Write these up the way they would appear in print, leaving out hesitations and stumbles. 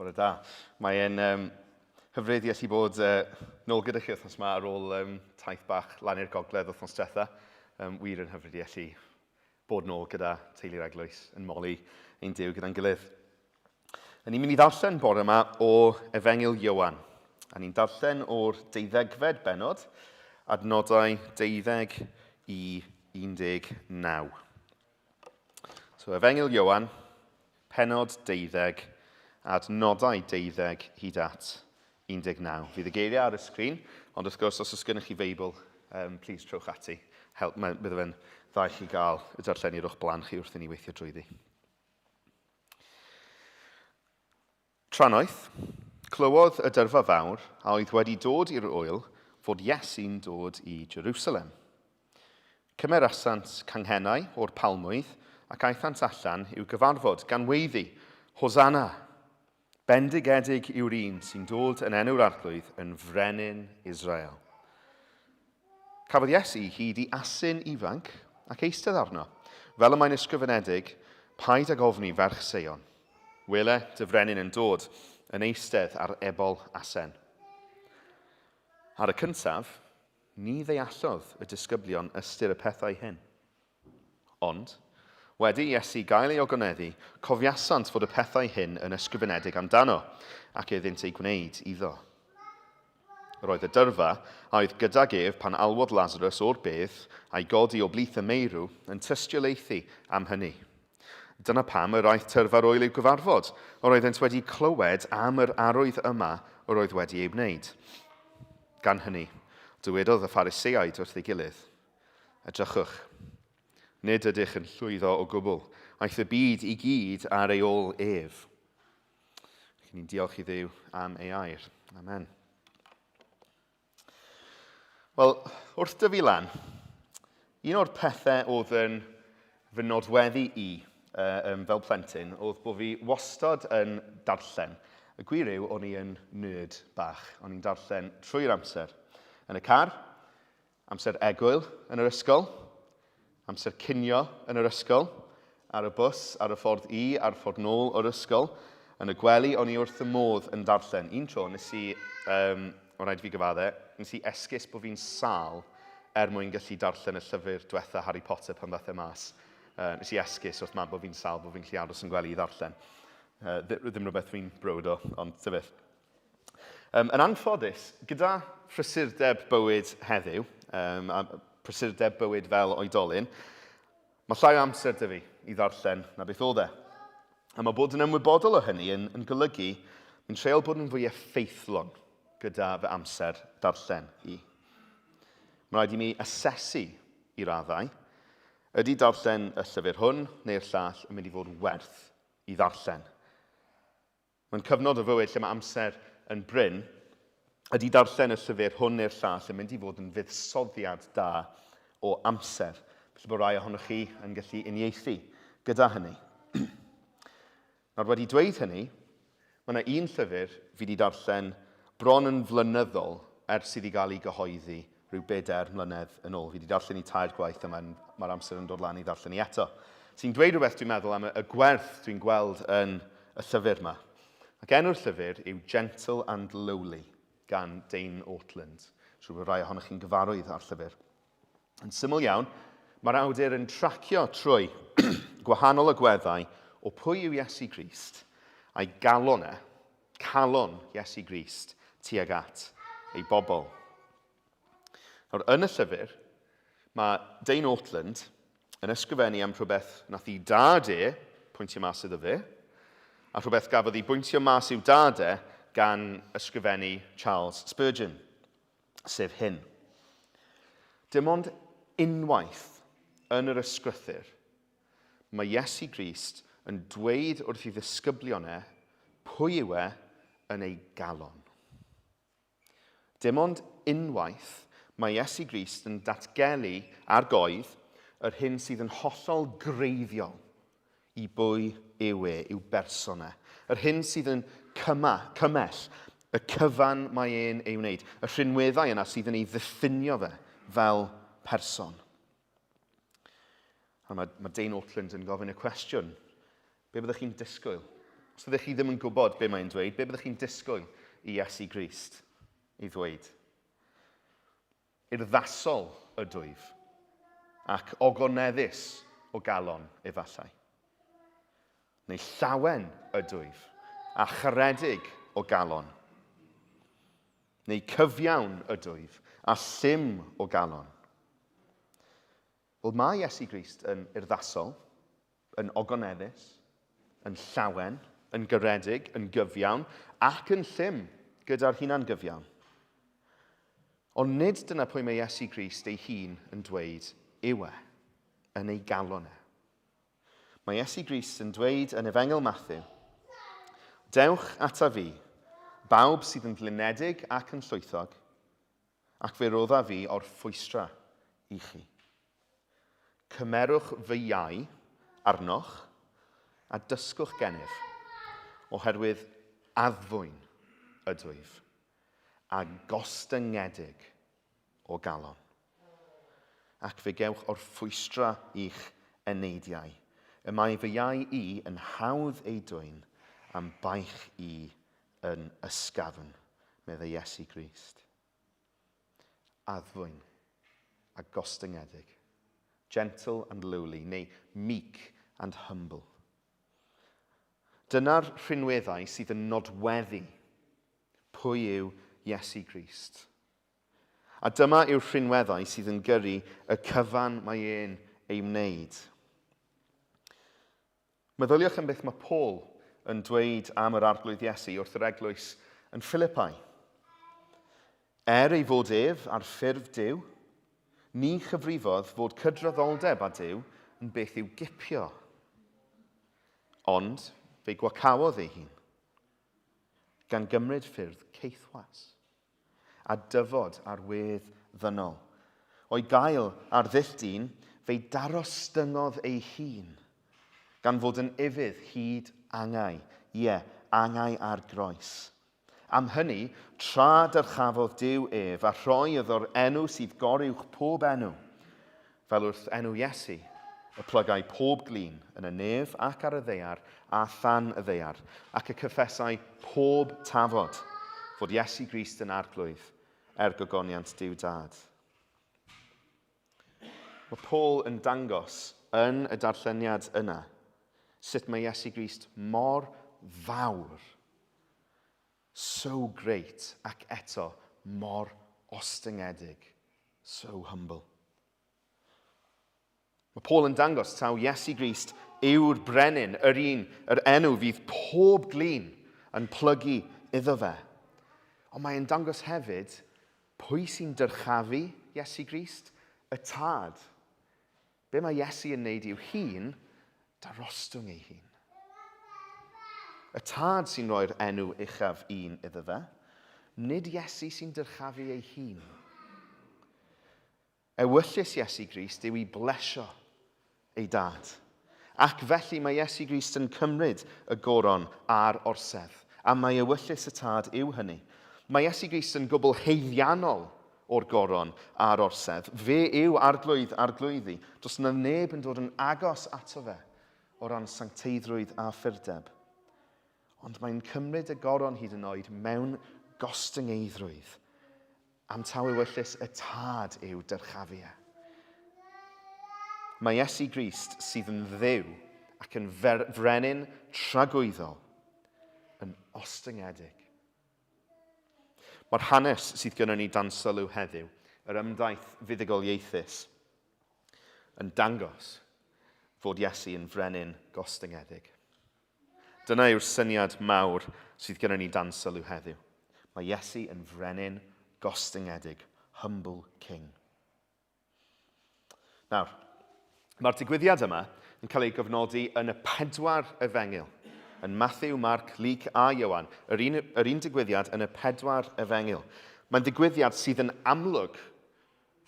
Bore da. Mae'n um, hyfryd i allu bod uh, nôl gyda chi wythnos yma ar ôl um, taith bach lan i'r gogledd wythnos diwetha. Um, wir yn hyfryd i allu bod nôl gyda teulu'r eglwys yn moli ein Duw gyda'n gilydd. A ni'n mynd i ddarllen bore yma o Efengyl Ioan. A ni'n darllen o'r deuddegfed bennod, adnodau 12 i 19. So, Efengyl Ioan, pennod deuddeg, adnodau deuddeg hyd at 19. Fydd y geiriau ar y sgrin, ond wrth gwrs, os oes gennych chi Feibl, um, please trowch ati. Help, mae, bydde fe'n dda i chi gael y darlleniad o'ch blaen chi wrth i ni weithio drwyddi. Trannoeth, clywodd y dyrfa fawr a oedd wedi dod i'r ŵyl fod Iesu'n dod i Jerusalem. Cymerasant canghennau o'r palmwydd ac aethant allan i'w gyfarfod, gan weiddi, Hosanna! Bendigedig yw'r un sy'n dod yn enw'r Arglwydd yn frenin Israel. Cafodd Iesu hyd i asyn ifanc ac eistedd arno, fel y mae'n ysgrifenedig, Paid ag ofni ferch Seion. Wele dy frenin yn dod, yn eistedd ar ebol asen. Ar y cyntaf, ni ddeallodd y disgyblion ystyr y pethau hyn. Ond, wedi i Iesu gael ei ogoneddu, cofiasant fod y pethau hyn yn ysgrifenedig amdano, ac iddynt eu gwneud iddo. Yr oedd y dyrfa, a oedd gydag ef pan alwodd Lasarus o'r bedd, a'i godi o blith y meirw, yn tystiolaethu am hynny. Dyna pam yr aeth tyrfa'r ŵyl i'w gyfarfod, yr oeddent wedi clywed am yr arwydd yma yr oedd wedi ei wneud. Gan hynny, dywedodd y Phariseaid wrth ei gilydd, Edrychwch, nid ydych yn llwyddo o gwbl. Aeth y byd i gyd ar ei ôl ef. Felly ni'n diolch i Dduw am ei air. Amen. Wel, wrth dyfu lan, un o'r pethau oedd yn fy nodweddu i uh, um, fel plentyn oedd bod fi wastad yn darllen. Y gwir yw, o'n i yn nerd bach. O'n i'n darllen trwy'r amser. Yn y car, Amser egwyl yn yr ysgol, amser cinio yn yr ysgol, ar y bws, ar y ffordd i, a'r ffordd nôl o'r ysgol. Yn y gwely, o'n i wrth y modd yn darllen. Un tro, nes i, um, o rhaid fi gyfadde, nes i esgus bod fi'n sâl er mwyn gallu darllen y llyfr diwetha Harry Potter pan ddaeth e mas. Uh, nes i esgus wrth mam bod fi'n sâl, bod fi'n gallu aros yn gwely i ddarllen. Uh, ddim rhywbeth fi'n browd o, ond ta beth. Um, yn anffodus, gyda phrysurdeb bywyd heddiw, um, a prysurdeb bywyd fel oedolyn, mae llai o amser dy fi i ddarllen na beth oedd e. A mae bod yn ymwybodol o hynny yn, yn golygu mi'n treol bod yn fwy effeithlon gyda fy amser darllen i. Mae rhaid i mi asesu i raddau, ydy darllen y llyfr hwn neu'r llall yn mynd i fod werth i ddarllen. Mewn cyfnod o fywyd lle mae amser yn brin, ydy darllen y llyfr hwn neu'r llall yn mynd i fod yn fuddsoddiad da o amser? Felly bod rai ohonoch chi yn gallu uniaethu gyda hynny. Nawr wedi dweud hynny, mae yna un llyfr fi wedi darllen bron yn flynyddol ers iddi gael ei gyhoeddi rhyw bedair mlynedd yn ôl. Fi wedi darllen i tair gwaith a mae'r mae amser yn dod lan i ddarllen i eto. Sy'n dweud rhywbeth dwi'n meddwl am y, y gwerth dwi'n gweld yn y llyfr yma. Ac enw'r llyfr yw Gentle and Lowly gan Dane Ortland. Siŵr bod rhai ohonoch chi'n gyfarwydd â'r llyfr. Yn syml iawn, mae'r awdur yn tracio trwy gwahanol agweddau o pwy yw Iesu Grist a'i galon e calon Iesu Grist tuag at ei bobl. Nawr, yn y llyfr, mae Dane Ortland yn ysgrifennu am rhywbeth nath i dad e pwyntio mas iddo fe, a rhywbeth gafodd ei bwyntio mas i'w dad e gan ysgrifennu Charles Spurgeon, sef hyn. Dim ond unwaith yn yr ysgrythyr Mae Iesu Grist yn dweud wrth ei ddisgyblion e pwy yw e yn ei galon. Dim ond unwaith mae Iesu Grist yn datgelu ar goedd yr hyn sydd yn hollol greiddiol i bwy yw e, i'w berson e. Yr hyn sydd yn cyma, cymell y cyfan mae e'n ei wneud, y rhinweddau yna sydd yn ei ddiffinio fe fel person. A mae, mae Dane Ortland yn gofyn y cwestiwn, be byddwch chi'n disgwyl? Os ydych chi ddim yn gwybod be mae'n dweud, be byddwch chi'n disgwyl i Iesu Grist ei ddweud? Urddasol ydwyf, ac ogoneddus o galon, efallai. Neu llawen ydwyf, a charedig o galon. Neu cyfiawn ydwyf, a llym o galon. Wel, mae Iesu Grist yn urddasol, yn ogoneddus, yn llawen, yn garedig, yn gyfiawn, ac yn llym gyda'r hunan gyfiawn. Ond nid dyna pwy mae Iesu Grist ei hun yn dweud yw e, yn ei galon e. Mae Iesu Grist yn dweud yn Efengyl Mathew, Dewch ata fi, bawb sydd yn flinedig ac yn llwythog, ac fe rodda fi orffwystra i chi. Cymerwch fy iau arnoch a dysgwch gennyf, oherwydd addfwyn ydwyf, a gostyngedig o galon. Ac fe gewch orffwystra i'ch eneidiau. Y mae fy iau i yn hawdd ei dwyn, a'm baich i yn ysgafn, meddai Iesu Grist. Addfwyn a gostyngedig. Gentle and lowly, neu meek and humble. Dyna'r rhinweddau sydd yn nodweddu pwy yw Iesu Grist. A dyma yw'r rhinweddau sydd yn gyrru y cyfan mae e'n ei wneud. Meddyliwch am beth mae Paul yn dweud am yr Arglwydd Iesu wrth yr eglwys yn Philippi. Er ei fod ef ar ffurf Duw, ni chyfrifodd fod cydraddoldeb â Duw yn beth i'w gipio. Ond fe gwacawodd ei hun, gan gymryd ffyrdd caethwas. a dyfod ar wedd ddynol. O'i gael ar ddull dyn, fe'i darostyngodd ei hun, gan fod yn ufudd hyd angau, ie, angau ar groes. Am hynny, tra dyrchafodd Duw ef, a rhoi iddo'r enw sydd goruwch pob enw, fel wrth enw Iesu, y plygai pob glin yn y nef ac ar y ddaear a than y ddaear, ac y cyffesai pob tafod fod Iesu Grist yn Arglwydd, er gogoniant Duw Dad. Mae Paul yn dangos yn y darlleniad yna sut mae Iesu Grist mor fawr, so great, ac eto mor ostyngedig, so humble. Mae Paul yn dangos taw Iesu Grist yw'r brenin, yr un, yr enw fydd pob glin yn plygu iddo fe. Ond mae'n dangos hefyd pwy sy'n dyrchafu Iesu Grist, y Tad. Be mae Iesu yn wneud i'w hun, darostwng ei hun. Y Tad sy'n rhoi'r enw uchaf un iddo fe, nid Iesu sy'n dyrchafu ei hun. Ewyllys Iesu Grist yw i blesio ei Dad. Ac felly mae Iesu Grist yn cymryd y goron a'r orsedd, a mae ewyllys y Tad yw hynny. Mae Iesu Grist yn gwbl haeddiannol o'r goron a'r orsedd. Fe yw Arglwydd arglwyddi. Does na neb yn dod yn agos ato fe o ran sancteiddrwydd a phurdeb. Ond mae'n cymryd y goron hyd yn oed mewn gostyngeiddrwydd Am taw ewyllys y Tad yw dyrchafu e. Mae Iesu Grist sydd yn Dduw ac yn frenin tragwyddol yn ostyngedig. Mae'r hanes sydd gynnon ni dan sylw heddiw, yr ymdaith fuddugoliaethus, yn dangos fod Iesu yn frenin gostyngedig. Dyna yw'r syniad mawr sydd gennym ni dan sylw heddiw. Mae Iesu yn frenin gostyngedig, humble king. Nawr, mae'r digwyddiad yma yn cael ei gofnodi yn y pedwar efengyl, yn Matthew, Mark, Luke a Ioan, yr un, yr un digwyddiad yn y pedwar efengyl. Mae'n ddigwyddiad sydd yn amlwg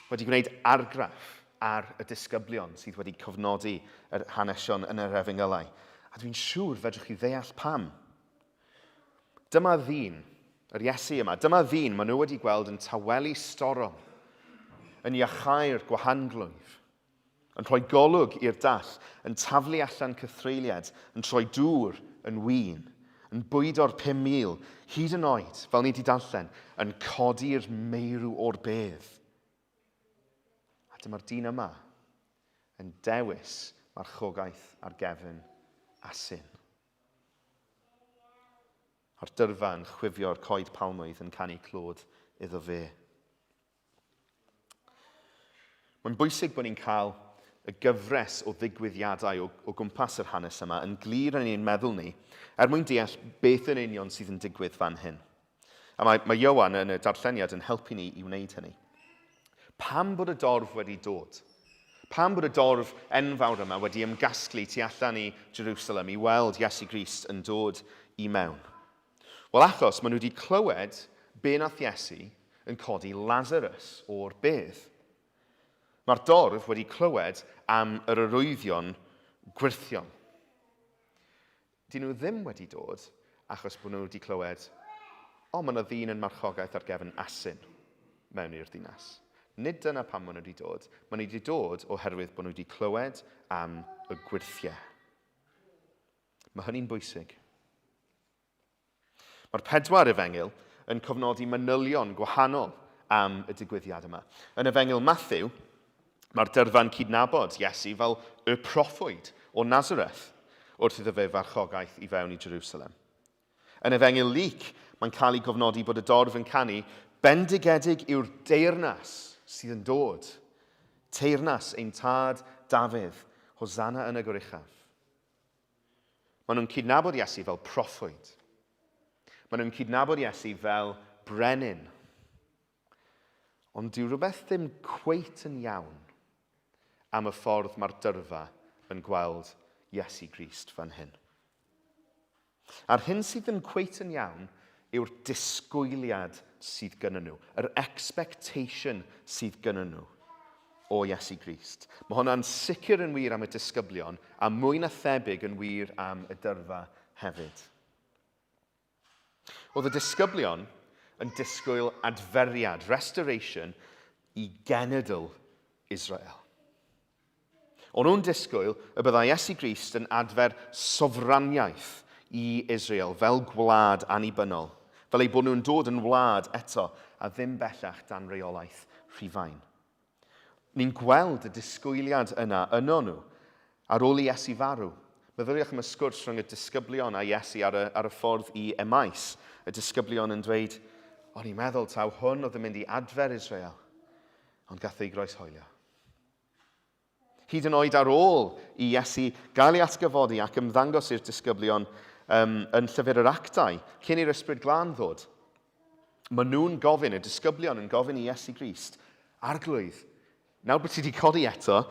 wedi gwneud argraff ar y disgyblion sydd wedi cofnodi yr hanesion yn yr Efengylau, a dwi'n siŵr fedrwch chi ddeall pam. Dyma ddyn, yr Iesu yma, dyma ddyn maen nhw wedi gweld yn tawelu storom, yn iachau'r gwahanglwyf, yn rhoi golwg i'r dall, yn taflu allan cythreuliad, yn troi dŵr yn win. yn bwydo'r 5,000, hyd yn oed, fel ni wedi darllen, yn codi'r meirw o'r bedd. A dyma'r dyn yma yn dewis marchogaeth ar gefn asyn. A'r dyrfa yn chwifio'r coed palmwydd yn canu clod iddo fe. Mae'n bwysig bod ni'n cael y gyfres o ddigwyddiadau o, o gwmpas yr hanes yma yn glir yn ein meddwl ni, er mwyn deall beth yn union sydd yn digwydd fan hyn. A mae, mae Ioan yn y darlleniad yn helpu ni i wneud hynny. Pam bod y dorf wedi dod? Pam bod y dorf enfawr yma wedi ymgasglu tu allan i Jerusalem i weld Iesu Grist yn dod i mewn? Wel, achos maen nhw wedi clywed be nath Iesu yn codi Lazarus o'r bedd. Mae'r dorf wedi clywed am yr arwyddion gwyrthion. Dyn nhw ddim wedi dod achos bod nhw wedi clywed, o, mae yna ddyn yn marchogaeth ar gefn asyn mewn i'r ddinas. Nid dyna pam maen nhw wedi dod. Maen nhw wedi dod oherwydd bod nhw wedi clywed am y gwyrthiau. Mae hynny'n bwysig. Mae'r pedwar efengyl yn cofnodi manylion gwahanol am y digwyddiad yma. Yn efengyl Matthew, mae'r dyrfa'n cydnabod Iesu fel y proffwyd o Nazareth wrth iddo fe farchogaeth i fewn i Jerusalem. Yn efengyl Luc, mae'n cael ei gofnodi bod y dorf yn canu, Bendigedig yw'r deyrnas sydd yn dod, teyrnas ein tad Dafydd, Hosanna yn y goruchaf. Maen nhw'n cydnabod Iesu fel proffwyd. Maen nhw'n cydnabod Iesu fel brenin. Ond dyw rhywbeth ddim cweit yn iawn am y ffordd mae'r dyrfa yn gweld Iesu Grist fan hyn. A'r hyn sydd ddim cweit yn iawn yw'r disgwyliad sydd gynnyn nhw, yr expectation sydd gynnyn nhw o Iesu Grist. Mae hwnna'n sicr yn wir am y disgyblion, a mwy na thebyg yn wir am y dyrfa hefyd. Oedd y disgyblion yn disgwyl adferiad, restoration, i genedl Israel. O'n nhw'n disgwyl y byddai Iesu Grist yn adfer sofraniaeth i Israel fel gwlad annibynnol, fel eu bod nhw'n dod yn wlad eto a ddim bellach dan reolaeth Rhufain. Ni'n gweld y disgwyliad yna yno nhw ar ôl i Iesu farw. Meddyliwch am y sgwrs rhwng y disgyblion a Iesu ar y, ar y ffordd i Emmaus. Y disgyblion yn dweud, o'n i'n meddwl taw hwn oedd yn mynd i adfer Israel, ond gath ei groeshoelio. Hyd yn oed ar ôl i Iesu gael ei atgyfodi ac ymddangos i'r disgyblion um, yn llyfr yr Actau, cyn i'r Ysbryd Glân ddod, maen nhw'n gofyn, y disgyblion yn gofyn i Iesu Grist, Arglwydd, nawr bod ti wedi codi eto,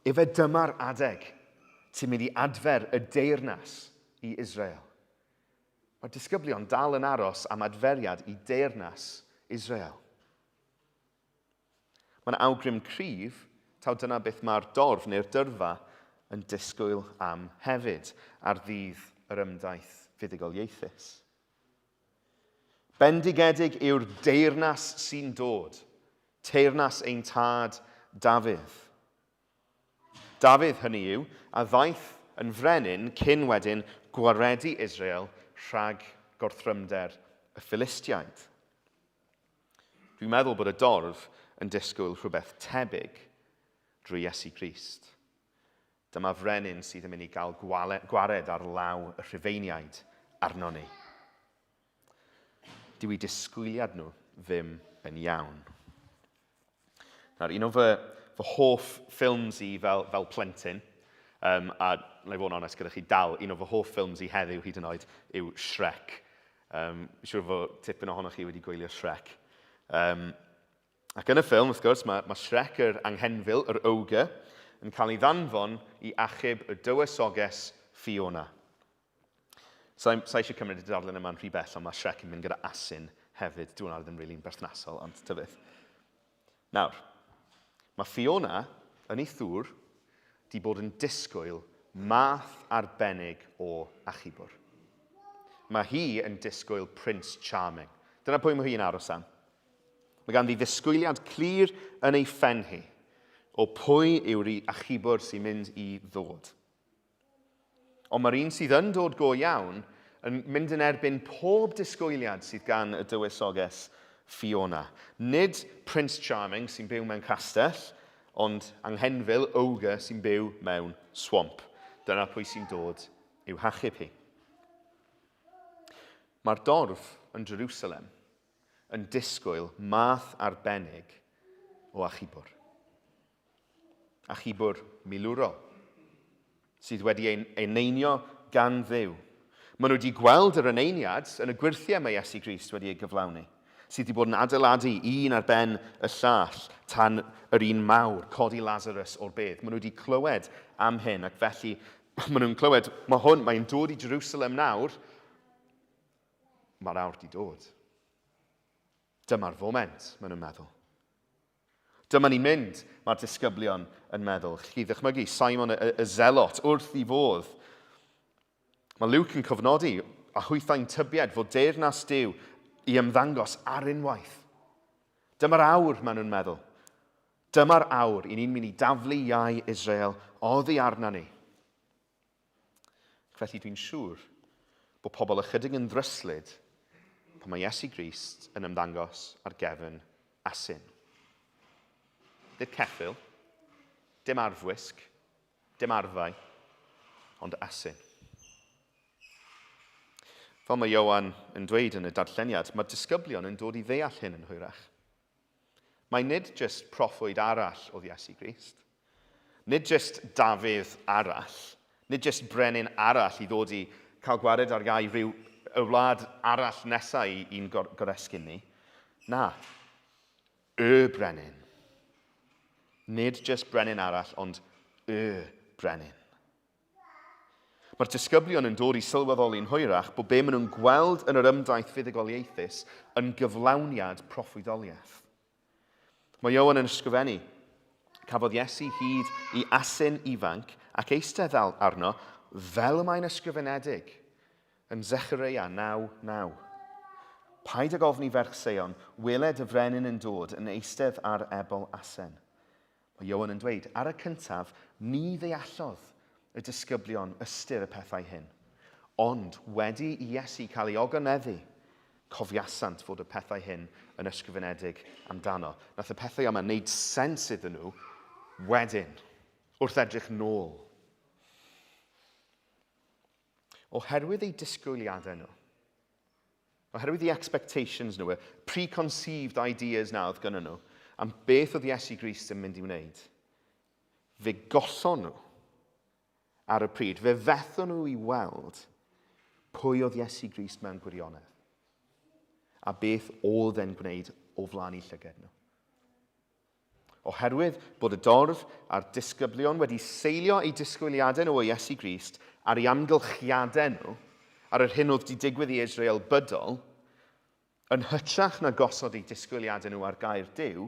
efe dyma'r adeg ti'n mynd i adfer y deyrnas i Israel. Mae'r disgyblion dal yn aros am adferiad i deyrnas Israel. Mae'n awgrym cryf taw dyna beth mae'r dorf neu'r dyrfa yn disgwyl am hefyd ar ddydd yr ymdaith fuddugoliaethus. Bendigedig yw'r deyrnas sy'n dod, teyrnas ein tad Dafydd. Dafydd, hynny yw, a ddaeth yn frenin cyn wedyn gwaredu Israel rhag gorthrymder y Philistiaid. Dwi'n meddwl bod y dorf yn disgwyl rhywbeth tebyg drwy Iesu Grist. Dyma frenin sydd yn mynd i gael gwared ar law y Rhufeiniaid arno ni. Dyw eu disgwyliad nhw ddim yn iawn. Nawr, un o fy, fy hoff ffilms i fel, fel plentyn, um, a na i fod yn onest gyda chi, dal, un o fy hoff ffilms i heddiw hyd yn oed, yw Shrek. Um, siŵr fod tipyn ohonoch chi wedi gwylio Shrek. Um, ac yn y ffilm, wrth gwrs, mae, mae Shrek yr anghenfil, yr ogre, yn cael ei ddanfon i achub y dywysoges Fiona. Sa, sa eisiau cymryd y darlun yma'n rhy bell, ond mae Shrek yn mynd gyda asyn hefyd. Dyw hwnna ddim rili'n berthnasol, ond ta beth. Nawr, mae Fiona yn ei thŵr di bod yn disgwyl math arbennig o achubwr. Mae hi yn disgwyl Prince Charming. Dyna pwy mae hi'n aros am. Mae ganddi ddisgwyliad clir yn ei phen hi o pwy yw'r achubwr sy'n mynd i ddod. Ond mae'r un sydd yn dod go iawn Yn mynd yn erbyn pob disgwyliad sydd gan y dywysoges Fiona. Nid Prince Charming sy'n byw mewn castell, ond anghenfil, ogre, sy'n byw mewn swamp. Dyna pwy sy'n dod i'w hachub hi. Mae'r dorf yn Jerusalem yn disgwyl math arbennig o achubwr. Achubwr milwrol, sydd wedi ei eneinio gan Dduw. Maen nhw wedi gweld yr eneiniad yn y gwyrthiau mae Iesu Grist wedi ei gyflawni, sydd wedi bod yn adeiladu un ar ben y llall tan yr un mawr, codi Lazarus o'r bedd. Maen nhw wedi clywed am hyn ac felly maen nhw'n clywed, mae hwn, mae'n dod i Jerusalem nawr, mae'r awr wedi dod. Dyma'r foment, maen nhw'n meddwl. Dyma ni'n mynd, mae'r disgyblion yn meddwl. Chi ddychmygu Simon y, y Zelot wrth i fodd. Mae Luke yn cofnodi a hwythau'n tybied fod deyrnas Duw i ymddangos ar unwaith. Dyma'r awr, maen nhw'n meddwl. Dyma'r awr i ni'n mynd i daflu iau Israel oddi arna ni. Ac felly dwi'n siŵr bod pobl ychydig yn ddryslyd pan mae Iesu Grist yn ymddangos ar gefn asyn. Nid ceffyl, dim arfwisg, dim arfau, ond asyn. Fel mae Ioan yn dweud yn y darlleniad, mae'r disgyblion yn dod i ddeall hyn yn hwyrach. Mae nid jyst proffwyd arall oedd Iesu Grist. Nid jyst Dafydd arall. Nid jyst brenin arall i ddod i cael gwared ar iau rhyw y wlad arall nesau i'n goresgyn ni. Na, y brenin. Nid jyst brenin arall, ond y brenin. Mae'r disgyblion yn dod i sylweddoli'n hwyrach bod be maen nhw'n gweld yn yr ymdaith fuddugoliaethus yn gyflawniad proffwydoliaeth. Mae Ioan yn ysgrifennu, Cafodd Iesu hyd i asyn ifanc ac eistedd arno fel y mae'n ysgrifenedig yn Zechareia 9:9. Paid ag ofni ferch Seion, weled y frenin yn dod yn eistedd ar ebol asen. Mae Ioan yn dweud, ar y cyntaf, ni ddeallodd y disgyblion ystyr y pethau hyn. Ond wedi i Iesu cael ei ogoneddu, cofiasant fod y pethau hyn yn ysgrifenedig amdano. Nath y pethau yma wneud sens iddyn nhw wedyn, wrth edrych nôl. Oherwydd eu disgwyliadau nhw, Oherwydd eu expectations nhw, y preconceived ideas na oedd gynnyn nhw, am beth oedd Iesu Grist yn mynd i wneud, fe gollon nhw ar y pryd. Fe fethon nhw i weld pwy oedd Iesu Grist mewn gwirionedd a beth oedd e'n gwneud o flaen eu llyged nhw. Oherwydd bod y dorf a'r disgyblion wedi seilio eu disgwyliadau nhw o Iesu Grist ar ei amgylchiadau nhw, ar yr hyn oedd 'di digwydd i Israel bydol, yn hytrach na gosod eu disgwyliadau nhw ar gair Duw,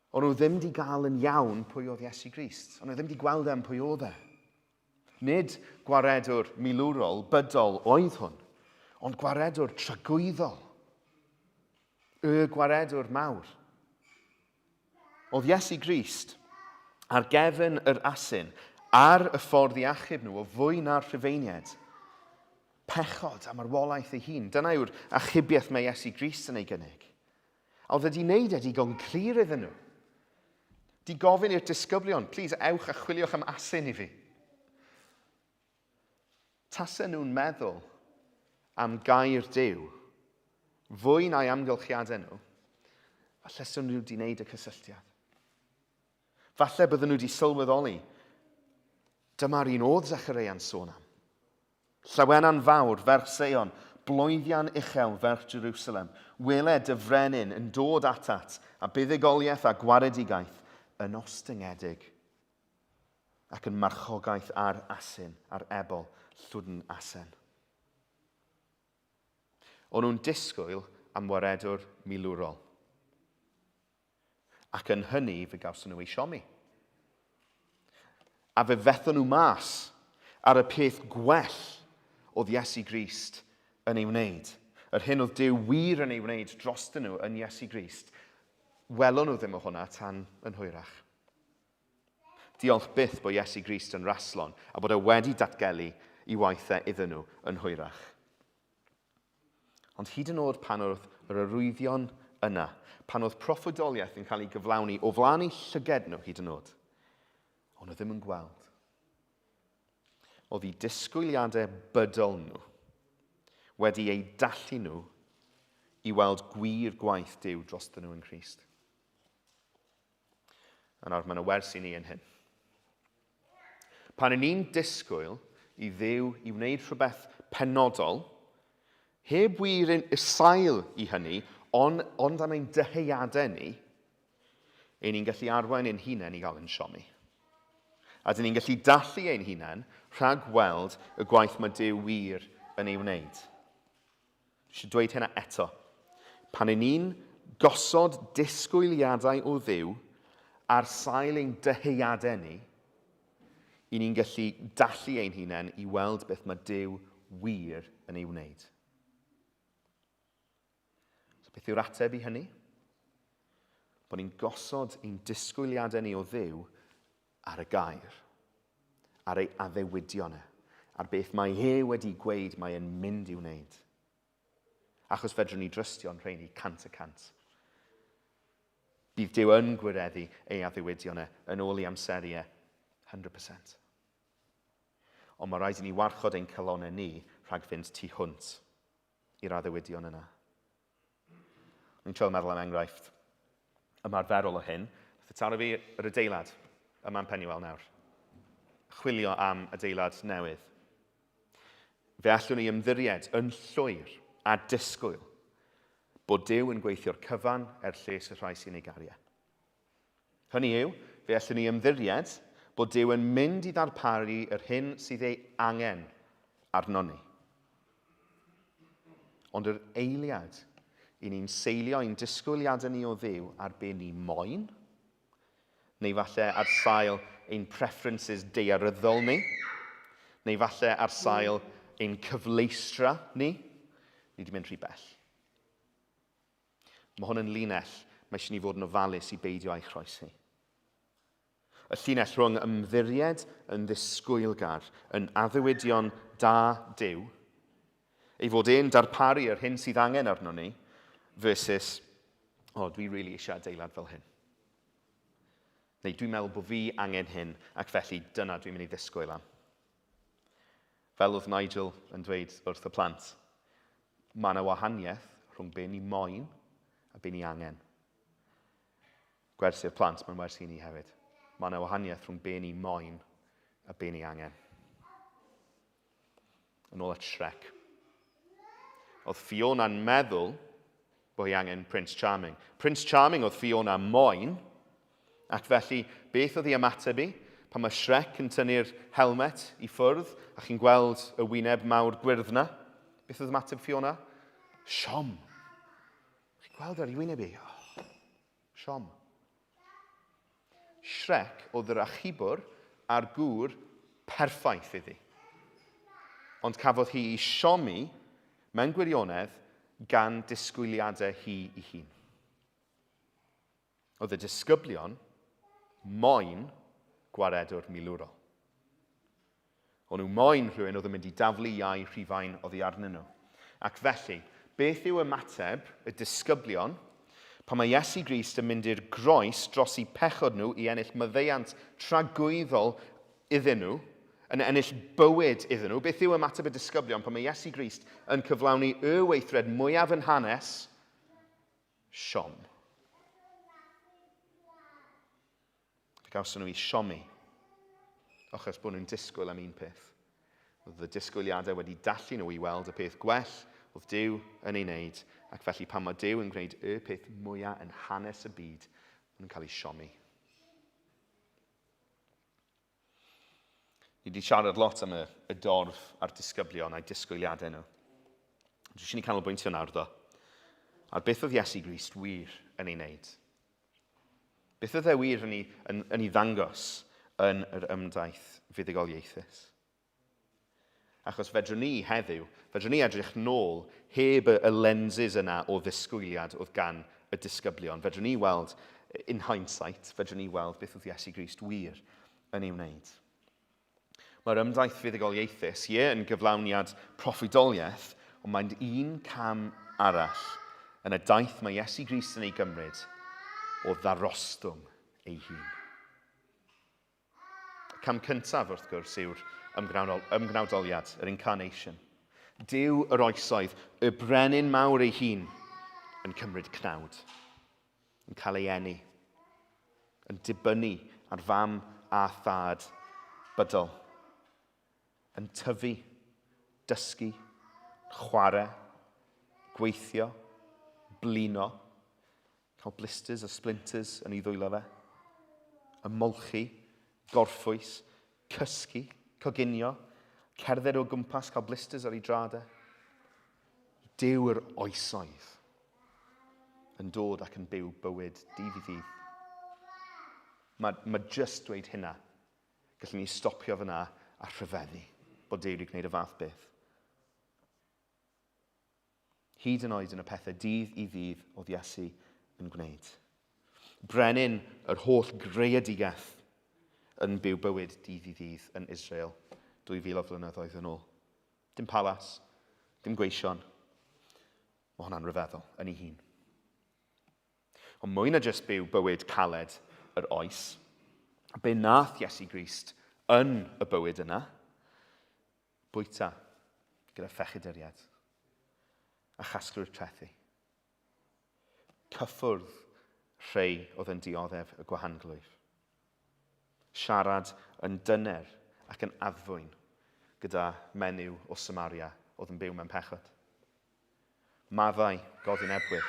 o'n nhw ddim 'di gael yn iawn pwy oedd Iesu Grist. O'n nhw ddim 'di gweld e am pwy oedd e. Nid gwaredwr milwrol bydol oedd hwn, ond gwaredwr tragwyddol. Y gwaredwr mawr. Oedd Iesu Grist ar gefn yr asyn, ar y ffordd i achub nhw o fwy na'r Rhufeiniaid. Pechod a marwolaeth ei hun. Dyna yw'r achubiaeth mae Iesu Grist yn ei gynnig. A oedd wedi wneud e digon clir iddyn nhw. Di gofyn i'r disgyblion, please ewch a chwiliwch am asyn i fi. Tasen nhw'n meddwl am gair Duw fwy na'i amgylchiadau nhw, falle swn nhw wedi gwneud y cysylltiad. Falle bydden nhw wedi sylweddoli, dyma'r un oedd Zechareia'n sôn am. Llawenan fawr, ferch Seion, bloeddian uchel, ferch Jerusalem, wele dy frenin yn dod atat, a buddugoliaeth a gwaredigaeth yn ostyngedig ac yn marchogaeth ar asyn, ar ebol, llwdn asen. O'n nhw'n disgwyl am waredwr milwrol. Ac yn hynny fe gawson nhw eu siomi. A fe fethon nhw mas ar y peth gwell oedd Iesu Grist yn ei wneud. Yr hyn oedd Duw wir yn ei wneud drostyn nhw yn Iesu Grist. Welon nhw ddim o hwnna tan yn hwyrach. Diolch byth bod Iesu Grist yn raslon a bod e wedi datgelu i waith e iddyn nhw yn hwyrach. Ond hyd yn oed pan oedd yr arwyddion yna, pan oedd proffwydoliaeth yn cael ei gyflawni o flaen eu llyged nhw hyd yn oed, o'n nhw ddim yn gweld. Oedd eu disgwyliadau bydol nhw wedi eu dallu nhw i weld gwir gwaith Duw drostyn nhw yn Nghrist. A nawr mae yna wers i ni yn hyn. Pan y'n ni'n disgwyl i Dduw i wneud rhywbeth penodol, heb wir yn y sail i hynny, ond, ond am ein dyheuadau ni, ein ni'n gallu arwain ein hunain i gael yn siomi. A dyn ni'n gallu dallu ein hunain rhag weld y gwaith mae Duw wir yn ei wneud. Dwi eisiau dweud hynna eto. Pan y'n ni'n gosod disgwyliadau o Dduw ar sail ein dyheuadau ni, i ni'n gallu dallu ein hunain i weld beth mae Duw wir yn ei wneud. So beth yw'r ateb i hynny? Bod ni'n gosod ein disgwyliadau ni o Dduw ar y gair, ar ei addewidion e, ar beth mae e wedi gweud mae e'n mynd i'w wneud. Achos fedrwn ni drystio'n rheini 100%. Bydd Duw yn gwireddu ei addewidion e yn ôl ei amseru e 100%. Ond mae rhaid i ni warchod ein calonnau ni rhag fynd tu hwnt i'r addewidion yna. Ni'n trio meddwl am enghraifft ymarferol o hyn. Nath e taro fi yr adeilad yma'n Penuel nawr. Chwilio am adeilad newydd. Fe allwn ni ymddiried yn llwyr a disgwyl bod Duw yn gweithio'r cyfan er lles y rhai sy'n ei garu e. Hynny yw, fe allwn ni ymddiried bod Duw yn mynd i ddarparu yr hyn sydd ei angen arnon ni. Ond yr eiliad i ni'n seilio ein disgwyliadau ni o Dduw ar be ni moyn, neu falle ar sail ein preferences daearyddol ni, neu falle ar sail ein cyfleustra ni, ni wedi mynd rhy bell. Mae hwn yn linell mae eisiau ni fod yn ofalus i beidio â'i chroesi. Y llinell rhwng ymddiried yn ddisgwylgar yn addewidion da Duw, ei fod e'n darparu yr hyn sydd angen arno ni, versus, o, oh, dwi really eisiau adeilad fel hyn. Neu dwi'n meddwl bod fi angen hyn, ac felly dyna dwi'n mynd i ddisgwyl am. Fel oedd Nigel yn dweud wrth y plant, mae yna wahaniaeth rhwng be ni moyn a be ni angen. Gwers i'r plant, mae'n wers i ni hefyd. Mae yna wahaniaeth rhwng be ni moyn a be ni angen. Yn ôl at Shrek. Oedd Fiona'n meddwl bod hi angen Prince Charming. Prince Charming oedd Fiona moyn, ac felly beth oedd ei ymateb i? Pan mae Shrek yn tynnu'r helmet i ffwrdd a chi'n gweld y wyneb mawr gwyrdd na, beth oedd ymateb Fiona? Siom. Chi'n gweld ar ei wyneb i? Oh, siom. Shrek oedd yr achubwr a'r gŵr perffaith iddi. Ond cafodd hi ei siomi mewn gwirionedd gan disgwyliadau hi ei hun. Oedd y disgyblion moyn gwaredwr milwrol. O'n nhw moyn rhywun oedd yn mynd i daflu iau Rhufain oddi arnyn nhw. Ac felly, beth yw ymateb y disgyblion pan mae Iesu Grist yn mynd i'r groes dros eu pechod nhw i ennill maddeuant tragwyddol iddyn nhw, yn ennill bywyd iddyn nhw? Beth yw ymateb y disgyblion pan mae Iesu Grist yn cyflawni y weithred mwyaf yn hanes? Siom. Fe gawson nhw eu siomi, achos bod nhw'n disgwyl am un peth. Oedd y disgwyliadau wedi dallu nhw i weld y peth gwell oedd Duw yn ei wneud, ac felly pan mae Duw yn gwneud y peth mwyaf yn hanes y byd, maen nhw'n cael eu siomi. Ni wedi siarad lot am y, y dorf a'r disgyblion a'i disgwyliadau nhw. Dwi eisiau ni canolbwyntio nawr ddo, ar beth oedd Iesu Grist wir yn ei wneud. Beth oedd e wir yn ei, yn, yn ei ddangos yn yr ymdaith fuddugoliaethus? Achos fedrwn ni heddiw, fedrwn ni edrych nôl heb y, y lenses yna o ddisgwyliad oedd gan y disgyblion. Fedrwn ni weld, in hindsight, fedrwn ni weld beth oedd Iesu Grist wir yn ei wneud. Mae'r ymdaith fuddugoliaethus, ie, yn gyflawniad proffwydoliaeth, Ond mae'n un cam arall yn y daith mae Iesu Grist yn ei gymryd o ddarostwng ei hun. Y cam cyntaf, wrth gwrs, yw'r ymgnawdoliad, yr incarnation. Duw yr oesoedd, y brenin mawr ei hun, yn cymryd cnawd, yn cael ei eni, yn dibynnu ar fam a thad bydol, yn tyfu, dysgu, chwarae, gweithio, blino, cael blisters a splinters yn ei ddwylo fe, ymolchi, gorffwys, cysgu, coginio, cerdded o gwmpas, cael blisters ar ei drad e. Duw yr oesoedd yn dod ac yn byw bywyd dydd i ddydd. Mae, mae just dweud hynna. Gallwn ni stopio fyna a rhyfeddu bod Duw wedi gwneud y fath beth. Hyd yn oed yn y pethau dydd i ddydd oedd Iesu yn gwneud. Brenin yr holl greadigaeth yn byw bywyd dydd i ddydd yn Israel 2000 o flynyddoedd yn ôl. Dim palas, dim gweision. Mae hwnna'n rhyfeddol yn ei hun. Ond mwy na jyst byw bywyd caled yr oes, be nath Iesu Grist yn y bywyd yna, bwyta gyda phechaduriaid a chasglu'r trethi. Cyffwrdd rhei oedd yn dioddef y gwahanglwyf. Siarad yn dyner ac yn addfwyn gyda menyw o Samaria oedd yn byw mewn pechod. Maddau godinebwyr.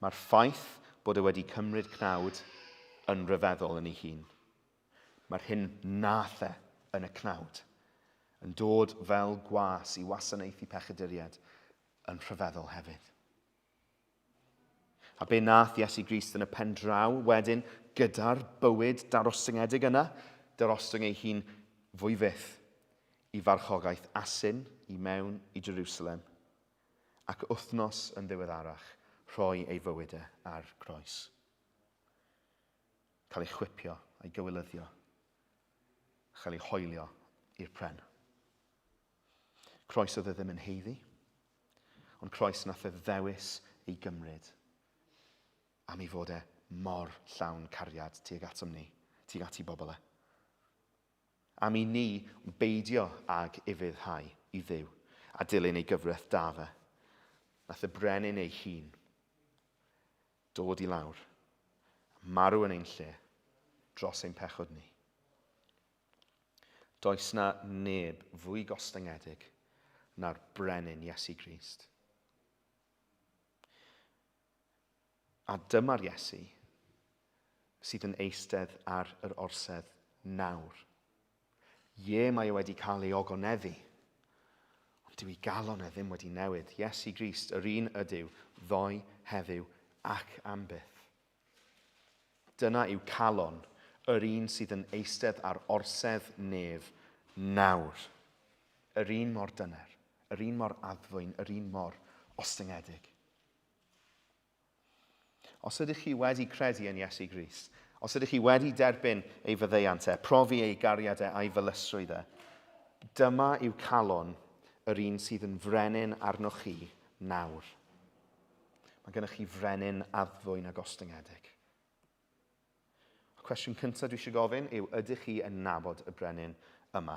Mae'r ffaith bod e wedi cymryd cnawd yn rhyfeddol yn ei hun. Mae'r hyn nath e yn y cnawd, yn dod fel gwas i wasanaethu pechaduriaid, yn rhyfeddol hefyd. A be nath Iesu Grist yn y pen draw wedyn gyda'r bywyd darostyngedig yna? Darostwng ei hun fwy fyth i farchogaeth asyn i mewn i Jerusalem ac wythnos yn ddiweddarach rhoi ei fywyd e ar groes. Cael ei chwipio a'i gywilyddio, a chael ei hoelio i'r pren. Croes oedd e ddim yn heiddi, ond croes nath e ddewis ei gymryd am ei fod e mor llawn cariad tuag atom ni, tuag at i bobl e. Am i ni beidio ag ufuddhau i Dduw a dilyn ei gyfraith da fe, nath y brenin ei hun dod i lawr, a marw yn ein lle, dros ein pechod ni. Does na neb fwy gostyngedig na'r brenin Iesu Grist. A dyma'r Iesu sydd yn eistedd ar yr orsedd nawr. Ie, mae e wedi cael ei ogoneddu, ond dyw ei galon e ddim wedi newid. Iesu Grist, yr un ydyw, ddoe, heddiw ac am byth. Dyna yw calon yr un sydd yn eistedd ar orsedd nef nawr. Yr un mor dyner, yr un mor addfwyn, yr un mor ostyngedig. Os ydych chi wedi credu yn Iesu Grist, os ydych chi wedi derbyn ei faddeuant e, profi ei gariad e a'i felysrwydd e, dyma yw calon yr un sydd yn frenin arnoch chi nawr. Mae gennych chi frenin addfwyn a gostyngedig. Y cwestiwn cyntaf dwi eisiau gofyn yw, ydych chi yn nabod y brenin yma?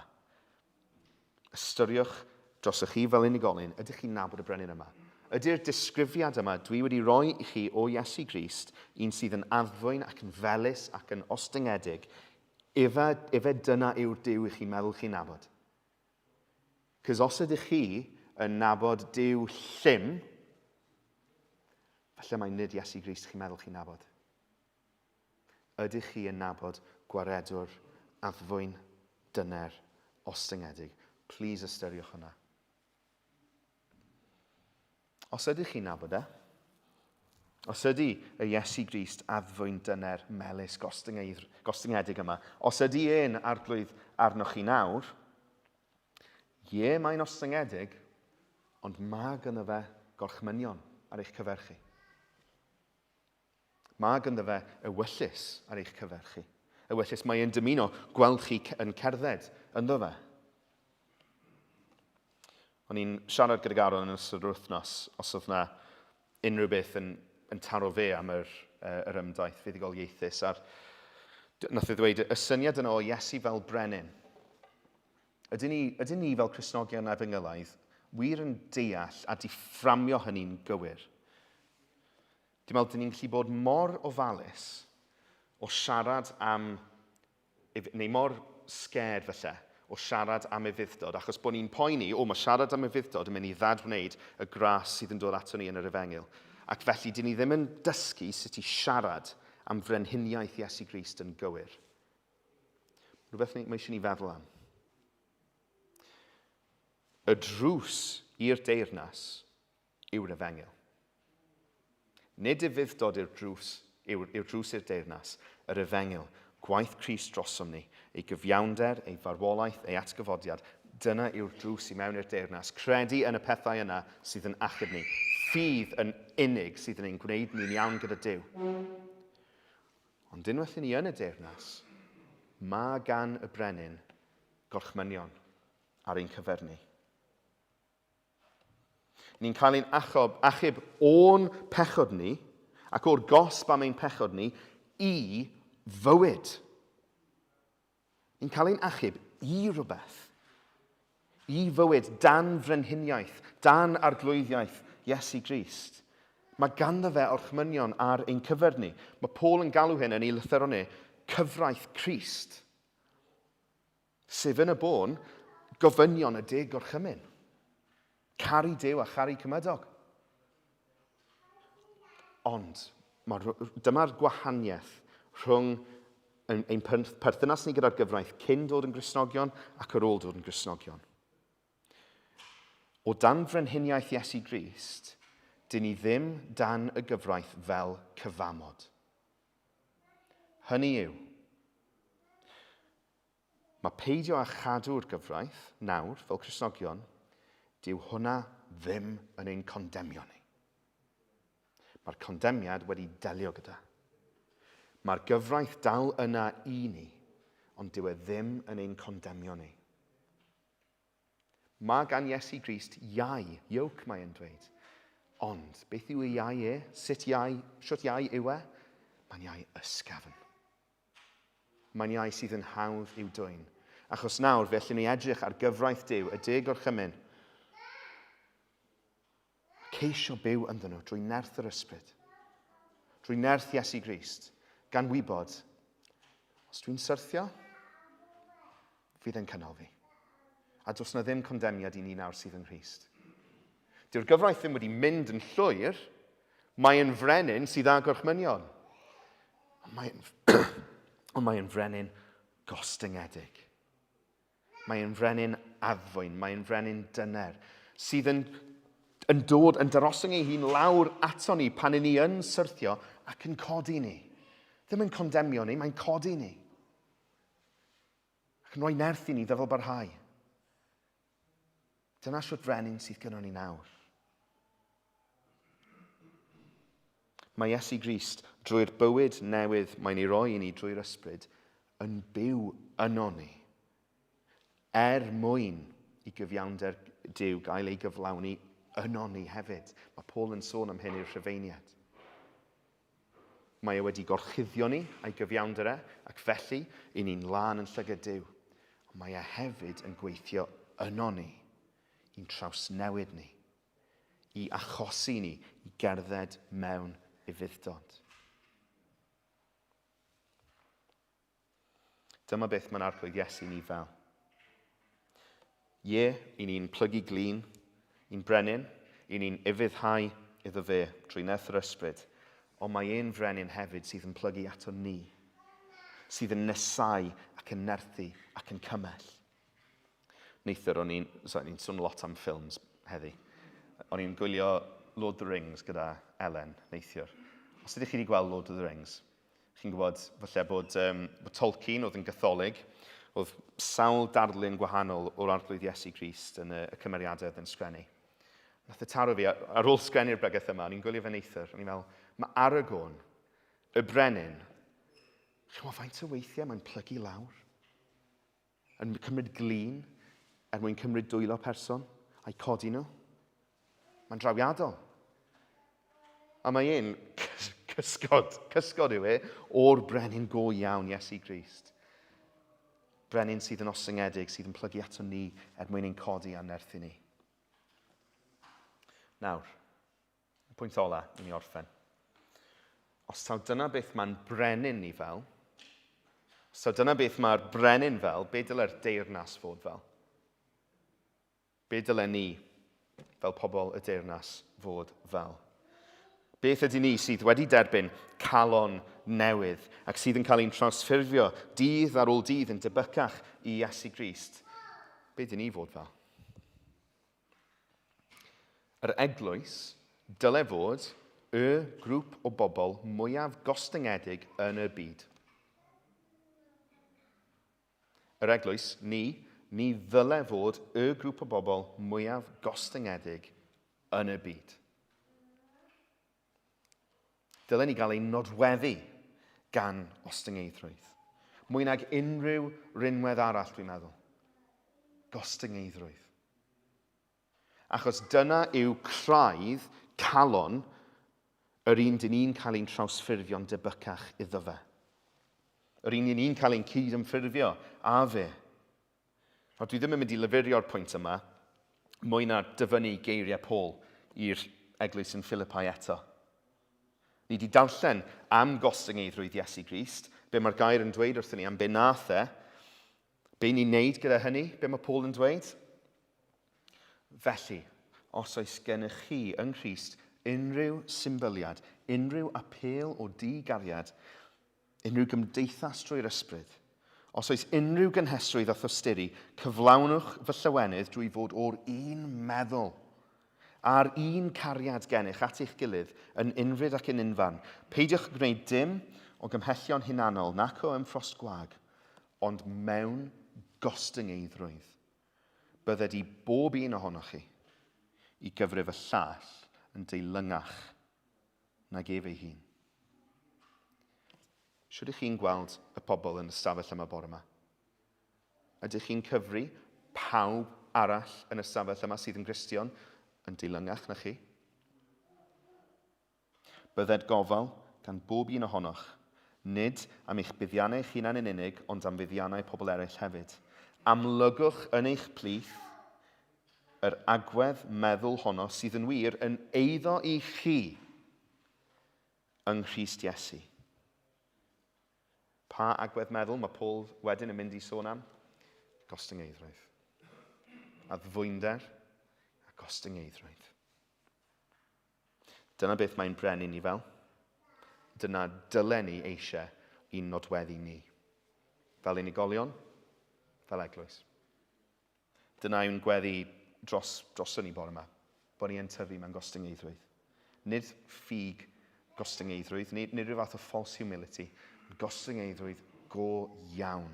Ystyriwch drosoch chi fel unigolyn, ydych chi'n nabod y brenin yma? Ydy'r disgrifiad yma dwi wedi roi i chi o Iesu Grist, un sydd yn addfwyn ac yn felys ac yn ostyngedig, efe, efe dyna yw'r Duw i chi'n meddwl chi'n nabod? Cos os ydych chi yn nabod Duw llym, falle mai nid Iesu Grist chi'n meddwl chi'n nabod. Ydych chi yn nabod gwaredwr addfwyn, dyner, ostyngedig? Please ystyriwch hwnna. Os ydych chi'n nabod e, os ydy y Iesu Grist addfwyn, dyner, melys, gostyngedig yma, os ydy e'n arglwydd arnoch chi nawr, ie, mae'n ostyngedig, ond mae gynno fe gorchmynion ar eich cyfer chi. Mae ganddo fe ewyllys ar eich cyfer chi. Ewyllys, mae e'n dymuno gweld chi yn cerdded ynddo fe. O'n i'n siarad gyda Garon yn ystod yr wythnos os oedd na unrhyw beth yn, yn taro fe am yr, uh, yr ymdaith fuddugoliaethus. A'r, nath e ddweud y syniad yna o Iesu fel brenin. Ydyn ni, ydyn ni fel Cristnogion efengylaidd wir yn deall a di fframio hynny'n gywir? Dwi'n meddwl, dyn ni'n gallu bod mor ofalus o siarad am neu mor scared falle, o siarad am ufudd-dod, achos bod ni'n poeni, o, mae siarad am ufudd-dod yn mynd i ddadwneud y gras sydd yn dod ato ni yn yr efengyl. Ac felly, dyn ni ddim yn dysgu sut i siarad am frenhiniaeth Iesu Grist yn gywir. Rhywbeth mae eisiau ni feddwl am. Y drws i'r deyrnas yw'r efengyl. Nid ufudd-dod yw'r drws, yw'r, yw'r drws i'r deyrnas, yr efengyl, gwaith Crist drosom ni, ei gyfiawnder, ei farwolaeth, ei atgyfodiad, dyna yw'r drws i mewn i'r deyrnas. Credu yn y pethau yna sydd yn achub ni. Ffydd yn unig sydd yn ein gwneud ni'n iawn gyda Duw. Ond unwaith i ni yn y deyrnas, mae gan y brenin gorchmynion ar ein cyfer ni. Ni'n cael ein achob, achub o'n pechod ni ac o'r gosb am ein pechod ni i fywyd. Ni'n cael ein achub i rhywbeth. I fywyd dan frenhiniaeth, dan arglwyddiaeth Iesu Grist. Mae ganddo fe orchmynion ar ein cyfer ni. Mae Paul yn galw hyn yn ei lythyron e cyfraith Crist. Sef yn y bôn, gofynion y deg gorchymyn. Caru Duw a charu cymydog. Ond dyma'r gwahaniaeth rhwng ein perthynas ni gyda'r gyfraith cyn dod yn Gristnogion ac ar ôl dod yn Gristnogion. O dan frenhiniaeth Iesu Grist, dyn ni ddim dan y gyfraith fel cyfamod. Hynny yw, Mae peidio â chadw'r gyfraith nawr, fel Cristnogion, dyw hwnna ddim yn ein condemio ni. Mae'r condemiad wedi delio gyda. Mae'r gyfraith dal yna i ni, ond dyw e ddim yn ein condemio ni. Mae gan Iesu Grist iau, yoke mae e'n dweud. Ond, beth yw ei iau e? Sut iau, sut iau yw e? Mae'n iau ysgafn. Mae'n iau sydd yn hawdd i'w dwyn. Achos nawr, fe allwn ni edrych ar gyfraith Duw, y deg gorchymyn, a ceisio byw ynddyn nhw drwy nerth yr ysbryd, drwy nerth Iesu Grist, gan wybod, os dwi'n syrthio, fydd e'n cynnal fi. A does na ddim condemniad i ni nawr sydd yng Nghrist. Dyw'r gyfraith ddim wedi mynd yn llwyr, mae yn frenin sydd â gorchmynion. Ond mae'n ond mae yn frenin gostyngedig. Mae yn frenin addfwyn, mae yn frenin dyner, sydd yn, yn dod, yn daroswng ei hun lawr ato ni pan i ni yn syrthio ac yn codi ni. Ddim yn condemio ni, mae'n codi ni. Ac yn rhoi nerth i ni ddyfal barhau. Dyna siwt frenin sydd gyda ni nawr. Mae Iesu Grist, drwy'r bywyd newydd mae'n ei roi i ni drwy'r ysbryd, yn byw yno ni, er mwyn i gyfiawnder Duw gael ei gyflawni yno ni hefyd. Mae Paul yn sôn am hyn i'r Rhufeiniaid. Mae e wedi gorchuddio ni a'i gyfiawnder e, ac felly, i ni'n lân yn llygad Duw. Ond mae e hefyd yn gweithio yno ni, i'n trawsnewid ni, i achosi ni i gerdded mewn ufudd-dod. Dyma beth mae'n Arglwydd Iesu ni fel. Ie, i ni'n plygu glin i'n brenin, i ni'n ufuddhau iddo fe drwy nerth yr ysbryd, ond mae e'n frenin hefyd sydd yn plygu ato ni, sydd yn nesau ac yn nerthu ac yn cymell. Neithiwr, o'n i'n, sorry, ni'n sôn lot am ffilms heddi. O'n i'n gwylio Lord of the Rings gyda Ellen neithiwr. Os ydych chi wedi gweld Lord of the Rings, Chi'n gwybod falle bod, um, bod Tolkien oedd yn gatholig, oedd sawl darlun gwahanol o'r Arglwydd Iesu Grist yn y, y cymeriadau oedd yn sgrennu. Nath y taro fi, ar, ar ôl sgrennu'r bregeth yma, o'n i'n gwylio fe neithiwr, o'n i'n meddwl, mae Aragorn, y brenin, chi'n gwybod faint o weithiau mae'n plygu lawr? Yn cymryd glin er mwyn cymryd dwylo person? A'i codi nhw. Mae'n drawiadol. A mae e'n cysgod, cysgod yw e, o'r brenin go iawn, Iesu Grist. Brenin sydd yn ostyngedig, sydd yn plygu ato ni er mwyn ein codi a'n nerthu ni. Nawr, y pwynt ola i ni orffen. Os taw dyna beth mae'n brenin ni fel, os taw dyna beth mae'r brenin fel, be dyle'r deyrnas fod fel? Be dylen ni, fel pobl y deyrnas, fod fel? Beth ydy ni sydd wedi derbyn calon newydd ac sydd yn cael ein trawsffurfio dydd ar ôl dydd yn debycach i Iesu Grist? Be dyn ni fod fel? Yr eglwys dyle fod y grŵp o bobl mwyaf gostyngedig yn y byd. Yr eglwys, ni, ni ddyle fod y grŵp o bobl mwyaf gostyngedig yn y byd. Dylen ni gael ein nodweddu gan ostyngeiddrwydd. Mwy nag unrhyw rinwedd arall, dwi'n meddwl. Gostyngeiddrwydd. Achos dyna yw craidd calon yr un dyn ni'n cael ein trawsffurfio'n debycach iddo fe. Yr un ni'n cael ein cyd-ymffurfio â fe. Nawr, dwi ddim yn mynd i lyfurio'r pwynt yma, mwy na dyfynnu geiriau Paul i'r eglwys yn Philippi eto. Ni wedi darllen am gostyngeiddrwydd Iesu Grist, be mae'r gair yn dweud wrthyn ni am be nath e, be ni'n neud gyda hynny, be mae Paul yn dweud. Felly, os oes gennych chi yng Nghrist unrhyw symbyliad, unrhyw apêl o di-gariad, unrhyw gymdeithas drwy'r Ysbryd, os oes unrhyw gynhesrwydd a thosturi, cyflawnwch fy llawenydd drwy fod o'r un meddwl, a'r un cariad gennych at eich gilydd, yn unfryd ac yn unfarn. Peidiwch gwneud dim o gymhellion hunanol nac o ymffrost gwag, ond mewn gostyngeiddrwydd. Bydded i bob un ohonoch chi i gyfrif y llall yn deilyngach nag ef ei hun. Shwt ych chi'n gweld y pobl yn y stafell yma bore yma? Ydych chi'n cyfri pawb arall yn y stafell yma sydd yn Gristion yn deilyngach na chi? Bydded gofal gan bob un ohonoch, nid am eich buddiannau eich hunain yn unig, ond am fuddiannau pobl eraill hefyd. Amlygwch yn eich plith yr agwedd meddwl honno sydd yn wir yn eiddo i chi yng Nghrist Iesu. Pa agwedd meddwl mae Paul wedyn yn mynd i sôn am? Gostyngeiddrwydd. Addfwynder a gostyngeiddrwydd. Dyna beth mae'n brenin ni fel. Dyna dylen ni eisiau i'n nodweddu ni. Fel unigolion, fel eglwys. Dyna yw'n gweddi dros, droson ni bore yma. Bod ni yn tyfu mewn gostyngeiddrwydd. Nid ffug gostyngeiddrwydd, nid, nid rhyw fath o false humility, ond gostyngeiddrwydd go iawn.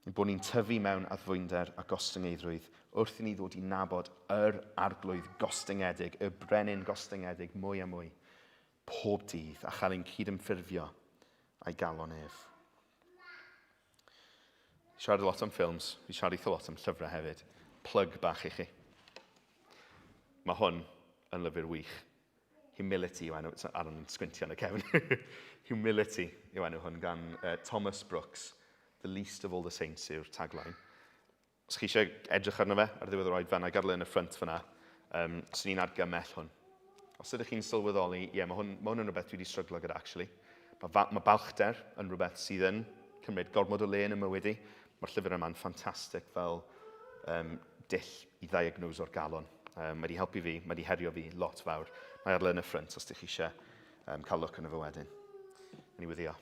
Ein bod ni'n tyfu mewn addfwynder a gostyngeiddrwydd wrth i ni ddod i nabod yr arglwydd gostyngedig, y brenin gostyngedig mwy a mwy, pob dydd, a chael ein cydymffurfio a'i galon ef. Siarad lot am ffilms, fi siarad eitha lot am llyfrau hefyd. Plug bach i chi. Mae hwn yn lyfr wych. Humility yw enw, Aaron yn sgwintio yn y cefn. Humility yw enw hwn gan Thomas Brooks. The least of all the saints yw'r tagline. Os chi eisiau edrych arno fe ar ddiwedd yr oed fanna, gadael e yn y ffrynt fanna, um, swn i'n argymell hwn. Os ydych chi'n sylweddoli, ie, yeah, mae hwn, mae hwn yn rhywbeth dwi wedi stryglo gyda, actually. Mae, mae balchder yn rhywbeth sydd yn cymryd gormod o le yn y mywyd i. Mae'r llyfr yma'n ffantastig fel um, dull i ddiagnoso'r galon. Um, mae wedi helpu fi, mae wedi herio fi lot fawr. Mae ar yn y ffrynt os ydych chi eisiau um, cael look arno fe wedyn. Yn i wyddio.